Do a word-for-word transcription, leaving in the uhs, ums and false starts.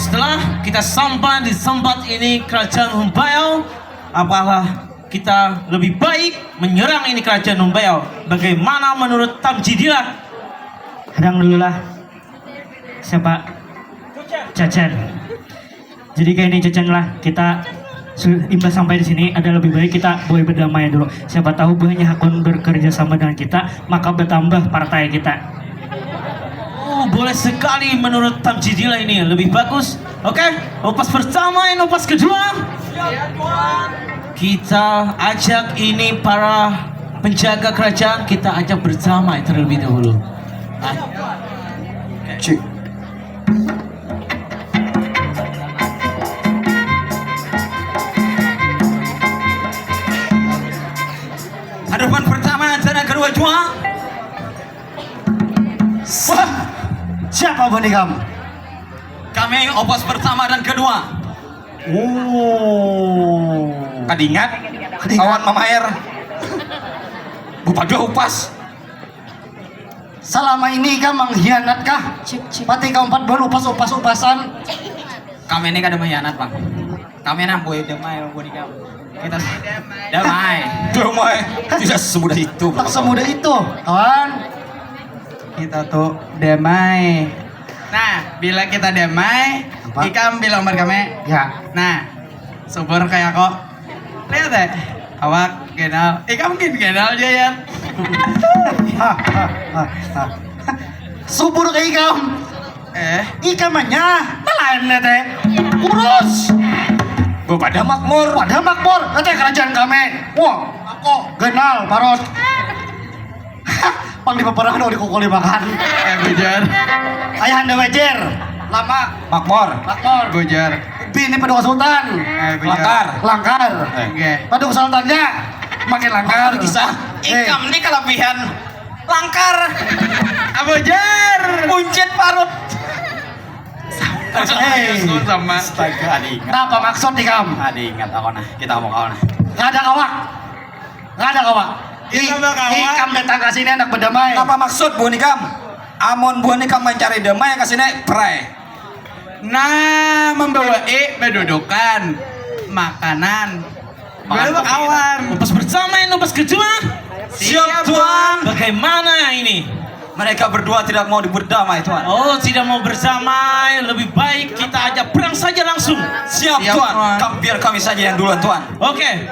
Setelah kita sampai di tempat ini, Kerajaan Humbayau, apalah kita lebih baik menyerang ini Kerajaan Humbayau? Bagaimana menurut Tamjidillah? Hadang dulu lah. Siapa? Cacan. Jadi kayak ini, Cacan, lah, kita su- imbah sampai di sini, ada lebih baik kita boleh berdamai dulu. Siapa tahu buahnya hakun bekerja sama dengan kita, maka bertambah partai kita. Oh, boleh sekali menurut Tamjidillah ini lebih bagus. Oke, upas pertama, ini upas kedua. Kita ajak ini para penjaga kerajaan, kita ajak berdamai terlebih dahulu. Ah. Cik. Hadapan pertama dan yang kedua jua. Wah, siapa buhan ikam? Kami upas pertama dan kedua. Oh. Kadingat, kawan mamaer. Bupada upas. Selama ini ikam mengkhianat kah? Cik, cik. Pati ikam empat bulan upas-upas-upasan. Kami ini kada mengkhianat, Bang. Kami nang boy damai, Bang, buhan ikam. Kita damai. Damai. Tidak semudah itu. Tak semudah itu, kawan. Kita tuh damai. Nah, bila kita damai, Apa? Ikam bilang ber kami. Ya. Nah, subur kayak kok. Lihat deh. Awak kenal. Ikam mungkin kenal aja ya. Subur kayak ikam. Eh, Ikam aja. Nelayan teh. Urus. Pada makmur. Pada makmur. Nanti kerajaan kami. Wah, aku kenal parot. Pang di peperangan udah kukuli makan. Eh, bujur. Ayahanda Wajer. Lama. Makmur. Makmur. Bujur. Bini Paduka Sultan. Eh, bujur. Langkar. Oke. Paduka Sultannya makin langkar. Kisah. Eh. Ikam nih kelebihan langkar. Abujar. Buncit parut. Hei. Sama. Kenapa maksud nih kamu? Ada ingat aku nah. Kita mau kau nah. Nggak ada kawak. Nggak ada kawak. Kita bakal Ikam datang ke sini anak berdamai. Apa maksud buhan ikam? Amun buhan ikam mencari damai ke sini, prai. Nah, membawa bedudukan, makanan. Belum kawan. Upas pertama, ini upas kedua. Siap, Tuan. Bagaimana ini? Mereka berdua tidak mau berdamai, Tuan. Oh, tidak mau berdamai. Lebih baik kita ajak perang saja langsung. Siap, Siap, Tuan. Tuan. Kam- biar kami saja yang duluan, Tuan. Oke.